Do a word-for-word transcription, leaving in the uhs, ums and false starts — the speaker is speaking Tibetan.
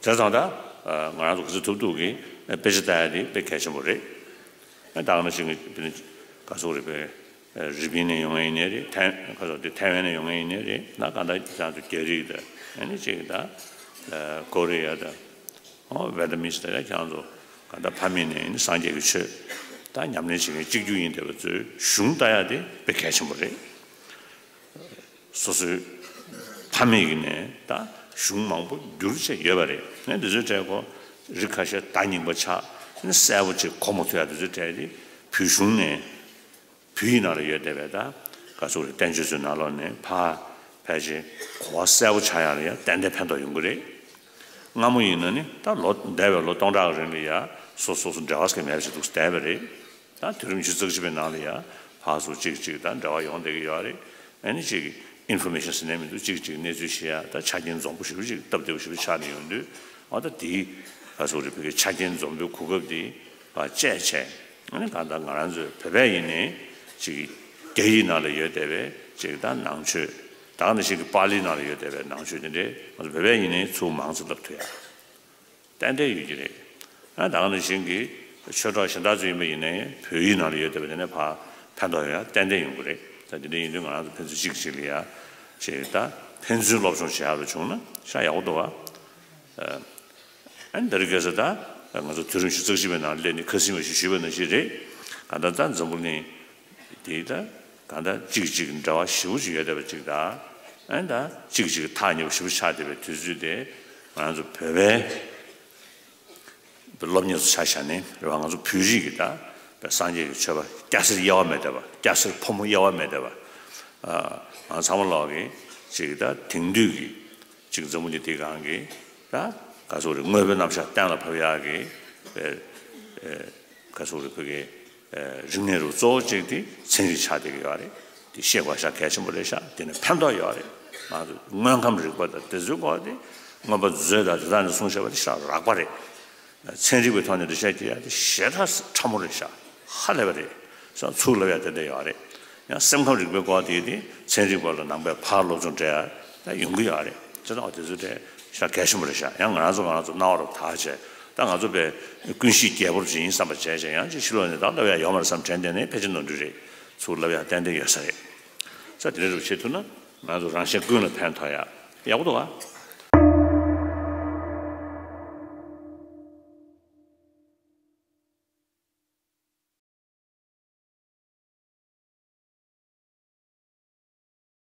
བྱས་ཙང་ད་ང་རང་ཚོ་ག་ཚོད་ཐུབ་ཐུབ་ཀྱིས་དཔེ་ཆ་ལྟ་ཡ་དེ་དཔེ་གལ་ཆེན་པོ་རེད། ད་ག་ནང་བཞིན་གྱི་དཔེར་ན་ག་ཚོད་རེད་པས། རི་པིན་ནས་ཡོང་ཡ་ཡིན་ནའི་རེད། ཐའེ་ག་ཚོད་དེ་ཐའེ་ཝན་ནས་ཡོང་ཡ་ཡིན་ནའི་རེད། ད་ག་ད་ཁྱེད་རང་ཚོ་རྒྱ་རིགས་དང་ཨ་ནི་གཅིག་ད་ཀོ་རི་ཡ་དང་ཨོ་ཝེ་ཏ་མི་སི་དང་ཡ་ཁྱེད་རང་ཚོ་ག་ད་ཕ་མེས་ནས་ཡིན་ནའི་སངས་རྒྱས་ཀྱི་ཆོས་ད་ཉམས་ལེན་བྱེད་མཁན་གཅིག་གྱུར་ཡིན་བསྡད་པ་ཚོས་གཞུང་ལྟ་ཡ་དེ་དཔེ་གལ་ཆེན་པོ་རེད། སོ་སོའི་ཕ་མེས་ཀྱི་ནས་ད་གཞུང་མང་པོ་བསྒྱུར་བྱས་ཡོད་པ་རེད། ནས་འདི་ཚོའི་གྲས་ཁོ་རིགས་ཁ་ཤས་ད་རྙིང་པ་ཆགས་ནས་གསལ་པོ་ཅིག་གོ་མ་ཐུབ་ཡ་འདི་ཚོའི་གྲས་དེ་བོད་གཞུང་ནས་བོད་ཡིག་ནང་ལ་ཡོད་བསྡད་པའི་ད་ག་ཚོད་རེད། བསྟན་བཅོས་ཚོའི་ནང་ལོགས་ནས་ཕར་ཕལ་ཆེར་གོ་བ་གསལ་པོ་ཆགས་ཡ་ལ་ཡ་ཏན་ཏན་ཕན་ཐོགས་ཡོང་གི་རེད། སྔ་མོ་ཡིན་ན་ནི་ད་ལོ་འདས་པའི་ལོ་སྟོང་ཕྲག་གི་རིང་ལ་ཡ་སོ་སོ་སོ་འབྲེལ་བ་ཟེར་མཁན་མེད་པ་ཞིག་འདུག་བསྡད་པ་རེད། ད་དུས་རིམ་ཆུ་ཚོད་གཅིག་པའི་ནང་ལ་ཡ་ཕར་ཚུར་གཅིག་གཅིག་ད་འབྲེལ་བ་ཡོང་བསྡད་ཀྱི་ཡོད་རེད། ཨ་ནི་གཅིག་ཨིན་ཕོར་མེ་ཤན་ཟེར་ནས་མི་འདུག་གཅིག་གཅིག་གནས་ཚུལ་ཤེས་ཡ་ད་ཆ་རྐྱེན་འཛོམས་པོ་ཞེ་པོ་ཅིག་སྟབས་བདེ་པོ་ཞེ་པོ་ཆགས་ནས་ཡོང་དུས་ཨ་ད་དེའི་ག་ཚོད་རེད། བོད་ཀྱི་ཆ་རྐྱེན་འཛོམས་པོའི་གོ་སྐབས་དེ་ཕར་སྤྱད་བྱས་ཨ་ནི་གང་ལྟར་ང་རང་ཚོའི་བོད་པ་ཡིན་ནའི་གཅིག་རྒྱ་ཡིག་ནང་ལ་ཡོད་བསྡད་པའི་གཅིག་ད་ནང་ཆོས་ད་ག་ནང་བཞིན་གྱི་པཱ་ལི་ནང་ལ་ཡོད་བསྡད་པའི་ནང་ཆོས་དེ་འདྲའི་ང་ཚོ་བོད་པ་ཡིན་ནའི་ཚུར་མང་ཙམ་བསླབ་ཐུབ་ཡ། ཏན་ཏན་ཡོད་ཀྱི་རེད། ཨ་ད་ག་ནང་བཞིན་གྱི་ཆོས་གྲོགས་གཞན་དག་ཚོ་ཡིན་པ་ཡིན་ནའི་བོད་ཡིག་ནང་ལ་ཡོད་བསྡད་པ་དེ་ནས་ཕར་ཕན་ཐོགས་ཡོང་ཡ་ཏན་ཏན་ཡོང་གི་རེད། ད་དེ་འདྲ་ཡིན་དུས་ང་རང་ཚོ་ཕན་ཚུན་གཅིག་གཅིག་ལ་ཡ་ཞེས་ད་ཕན་ཚུན་སློབ་སྦྱོང་བྱེད་ཡག་ལ་བྱུང་ན་ཤ་ཡག་པོ་འདུག་བ། ཨ་ནི་ད་རེས་ཁ་སང་ད་ང་ཚོ་དུས་རིམ་ཞིག་རྩ་ཞིབ་པའི་ནང་སླེབས་ནས་ཁ་སང་བ་ཞིག་ཞུས་པ་ནང་བཞིན་རེད། གང་ལྟར་ད་འཛམ་བུ་གླིང་དེ་ད་གང་ལྟར་གཅིག་གཅིག་འབྲེལ་བ་ཞེ་པོ་ཅིག་ཡོད་བསྡད་པ་ཅིག་དང་། ཨ་ནི་ད་གཅིག་གཅིག་ཐག་ཉེ་པོ་ཞེ་པོ་ཆགས་བསྡད་པའི་དུས་ཚོད་དེ་ང་རང་ཚོ་བོད་པའི་སློབ་གཉེར་ཚོ་ཆ་བཞག་ནས་རེད་བ། ང་ཚོ་བོད་རིགས་ཀྱི་ད་བོད་སངས་རྒྱས་ཀྱི་ཆོས་པ་སྐྱ་སེར་དབྱེ་བ་མེད་བསྡད་པ། སྐྱ་སེར་ཕོ་མོ་དབྱེ་བ་མེད་བསྡད་པ། ཨ་ང་ཚང་མ་ལོག་གི་ཅིག་ད་དེང་དུས་ཀྱི་ཅིག་འཛམ་བུ་གླིང་འདིའི་སྒང་གི་ད་ག་ཚོད་རེད། དངོས་པོའི་རྣམ་གཞག་གཏན་ལ་ཕབ་ཡག་གི་ཨེ་ཨེ་ག་ཚོད་རེད། བོད་ཀྱི་ཨེ་རིག་གནས་རུ་གཙོ་བོ་གཅིག་དེ་ཚན་རིག་ཆགས་བསྡད་ཀྱི་ཡོད་རེད། དེ་ཤེས་དགོས་ཤ་གལ་ཆེན་པོ་རེད་ཤག་དེ་ནས་ཕན་ཐོགས་ཡོད་རེད། ང་ཚོ་དངོས་ཁམས་རིག་པ་དང་དེ་ཚོའི་སྐོར་དེ་མངོན་པ་མཛོད་དང་དེ་དག་ནས་གསུངས་བཞག་པ་དེ་ཤ་རགས་པ་རེད། ཚན་རིག་པའི་ཐོག་ནས་འགྲེལ་བཤད་རྒྱག་ཡ་དེ་ཞེ་དྲག་ཕྲ་མོ་རེད་ཤག་ཧ་ལས་པ་རེད། ས་ཚུར་ལབ་ཡ་དེ་འདྲ་ཡོད་རེད། ཡང་སེམས་ཁམས་རིག་པའི་སྐོར་དེ་དེ་ཚན་རིག་པ་ལ་ནང་པའི་ཕར་སློབ་སྦྱོང་སྤྲད་ཡ་ད་ཡོང་གི་ཡོད་རེད། བྱས་ཙང་དེ་ཚོ་དེ་ཤ་གལ་ཆེན་པོ་རེད་ཤག་ཡང་ང་རང་ཚོ་ང་རང་ཚོ་རྣ་བ་རུ་དག་བྱས་ད་ང་ཚོ་པའི་ཀུན་གཤིས་རྒྱས་པོ་ཅིག་ཡིན་བསམ་པ་བྱས་བྱས་ཡང་ཅིག་ཕྱི་ལོགས་ནས་ད་ལབ་ཡ་ཡོད་མ་རེད་བསམ་དྲན་བསྡད་ནས་ཕལ་ཆེར་ནོར་འཁྲུལ་རེད། ཚུར་ལབ་ཡ་ཏན་ཏན་ཡོད་ས་རེད། ས་དེ་འདྲ་རུ་བྱེད་ཐུབ་ན་ང་ཚོ་རང་གཞན་ཀུན་ལ་ཕན་ཐོགས་ཡ་ཡག་པོ་འདུག་ག